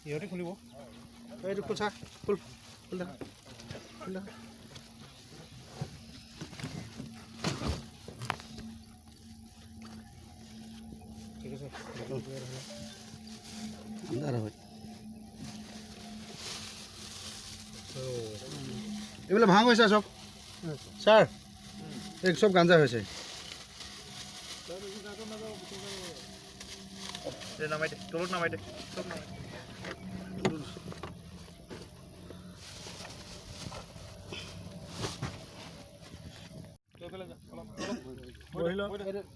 ইহঁতে খুলিব। এইটো খোল চা, খোল খোল দে, খোল দে। ঠিক আছে। আন্ধাৰ হয়। এইবিলাক ভাং হৈছে চব ছাৰ, এই চব গাঞ্জা হৈছে। নামাই দে, তলত নামাই দে, চব নামাই দে।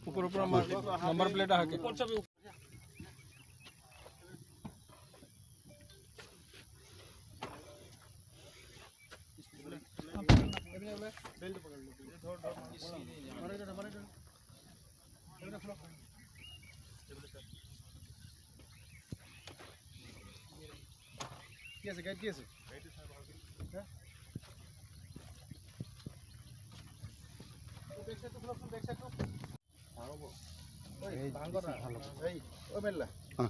ওপৰৰ পৰা নাম্বাৰ প্লেট আহাকে। কি আছে গাইড, কি আছে?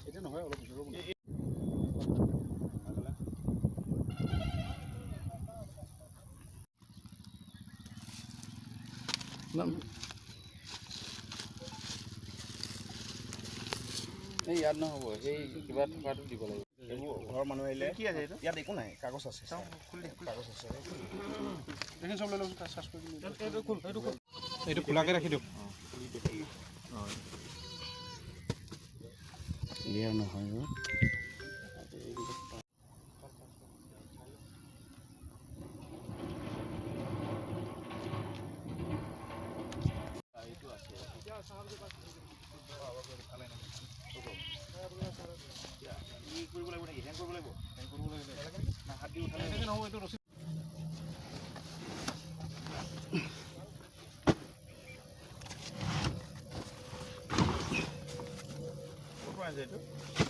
এতিয়া নহয়, অলপ ৰ'ব। এই ইয়াত নহ'ব, সেই কিবা থকাটো দিব লাগিব। এইবোৰ ঘৰৰ মানুহ আহিলে কি আছে এইটো? ইয়াত একো নাই, কাগজ আছে, কাগজ আছে। এইখিনি চব লৈ লওক, চাৰ্জ কৰি দিম। এইটো খোল, এইটো খোল। এইটো খোলাকে ৰাখি দিয়ক। ক্লিয়াৰ নহয়।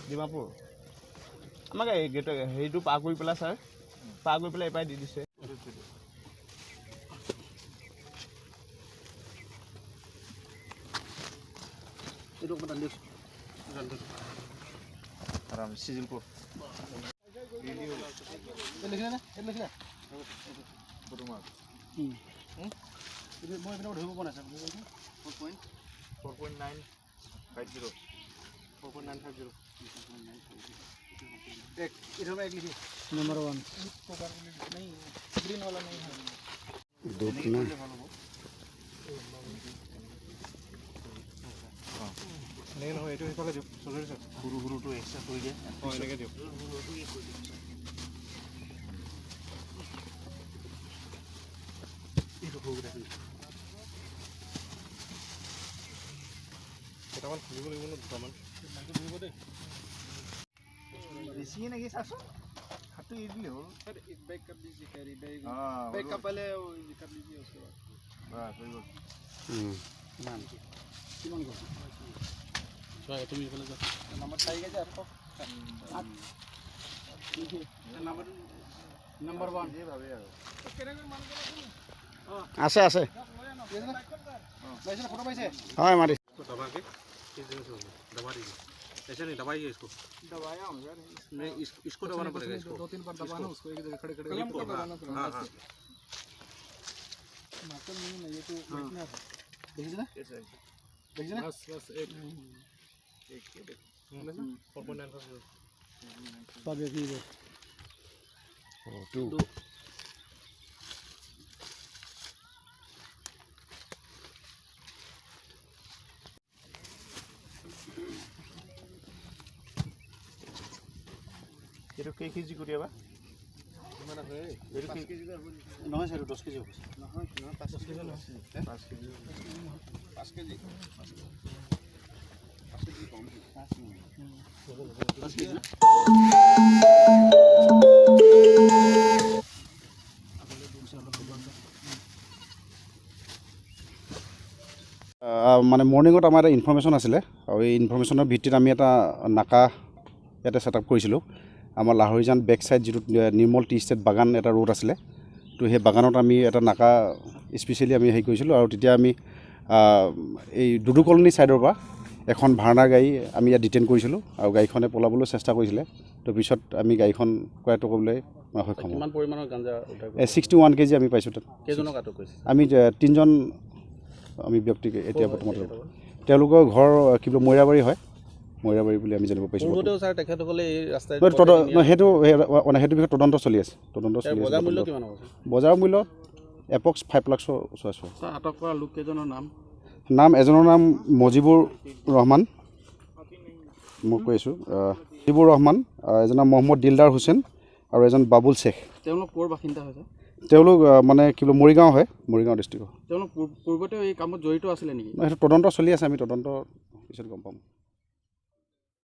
ডিমাপুৰ আমাক এই গেট হেৰিটো পাৰ কৰি পেলাই ছাৰ, পাৰ কৰি পেলাই এইপাই দি দিছে। এইটো অকণমান টানি দিয়কচোন। আৰাম চিজিল কৰ। এইটো লিখিলে নে? এইটো লিখিলে? এইটো মই এইপিনে ধৰিব পৰা নাই sir. 4.4.950, 4.950। এক এইটো এক লিখি। Number 1. Green वाला नहीं है। দুধ না। এনেকৈ নহয়, এইটো সেইফালে দিয়ক, চৌধুৰী ছাৰ। সৰু সৰুটো এক্সট্ৰা কৰি দিয়ে। অঁ, এনেকৈ দিয়ক। এইটো সৰু ৰাখি। কেইটামান খুলিব লাগিব ন, দুটামান। বেছিয়ে নেকি চাচোন, হাতটো এৰি দিলে হ'ল। सर, एक बैग कर लीजिए, कैरी बैग। অঁ। बैग का पहले वो ये कर लीजिए, उसके बाद। বাছ হৈ গ'ল। কিমান কিমান কৈছে? তুমি এইফালে যাও। নাম্বাৰ চাৰি কেজি আৰু কওক। Number number 1। নিজে ভাবে আৰু। আছে আছে। ফটো পাইছে? হয় মাতি। दबा के दबा दीजिए, ऐसे नहीं दबाइए इसको। दबाया हूँ यार। नहीं, इसको दबाना पड़ेगा इसको। 2-3 बार दबाना उसको, एक जगह खड़े खड़े कलम को दबाना पड़ेगा। हाँ हाँ। मार्कर नहीं है ना, ये तो बैठना है। দেখিছে নে? দেখিছে নে? बस बस एक 4.950। চব একই। টু। এইটো কেই কেজি কৰি বা? এইটো কেই নহয় ছাৰ, 10 কেজি হ'ব। নহয় নহয়, 5 কেজি নহয়। 5 কেজি। 5 কেজি, 5 কেজি কম। 5 কেজি না? মানে মৰ্ণিঙত আমাৰ এটা ইনফৰ্মেশ্যন আছিলে আৰু এই ইনফৰ্মেশ্যনৰ ভিত্তিত আমি এটা নাকা ইয়াতে ছেট আপ কৰিছিলোঁ। আমাৰ লাহৰীজান বেক চাইড যিটো নিৰ্মল টি ষ্টেট বাগান এটা ৰোড আছিলে, তো সেই বাগানত আমি এটা নাকা স্পেচিয়েলি আমি হেৰি কৰিছিলোঁ। আৰু তেতিয়া আমি এই দুদু কলনী ছাইডৰ পৰা এখন ভাৰ্ণা গাড়ী আমি ইয়াত ডিটেইন কৰিছিলোঁ আৰু গাড়ীখনে পলাবলৈ চেষ্টা কৰিছিলে। তো পিছত আমি গাড়ীখন কৰায়ত্ব কৰিবলৈ সক্ষম হ'লোঁ। কিমান পৰিমাণৰ গাঞ্জা উদ্ধাৰ? 61 কেজি আমি পাইছোঁ তাত। কেইজনক আটক কৰিছে? আমি তিনিজন আমি ব্যক্তিক এতিয়া বৰ্তমান। তেওঁলোকৰ ঘৰ কি বোলে মৈৰাবাৰী হয়, মৈৰাবাৰী বুলি আমি জানিব পাৰিছোঁ। পূৰ্বতেও ছাৰ তেখেতসকলে এই ৰাস্তাই নহয়, সেইটো মানে সেইটো বিষয়ে তদন্ত চলি আছে, তদন্ত চলি আছে। বজাৰ মূল্য কিমান হ'ব? বজাৰ মূল্য এপ্ৰক্স 5 লাখৰ ওচৰা ওচৰি। ছাৰ, আটক কৰা লোককেইজনৰ নাম? নাম, এজনৰ নাম মজিবুৰ ৰহমান, মই কৈ আছোঁ, মজিবুৰ ৰহমান, এজনৰ নাম মহম্মদ দিলদাৰ হুছেইন আৰু এজন বাবুল শ্বেখ। তেওঁলোক ক'ৰ বাসিন্দা হৈছে? তেওঁলোক মানে কি বোলে মৰিগাঁও হয়, মৰিগাঁও ডিষ্ট্ৰিক্টৰ। তেওঁলোক পূৰ্বতেও এই কামত জড়িত আছিলে নেকি? সেইটো তদন্ত চলি আছে, আমি তদন্ত পিছত গম পাম।